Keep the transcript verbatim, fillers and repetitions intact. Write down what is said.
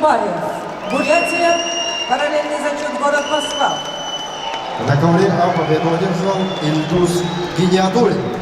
Бурятия, параллельный зачёт, город Москва. На ковре А победу одержал Ильдус Гиниятуллин.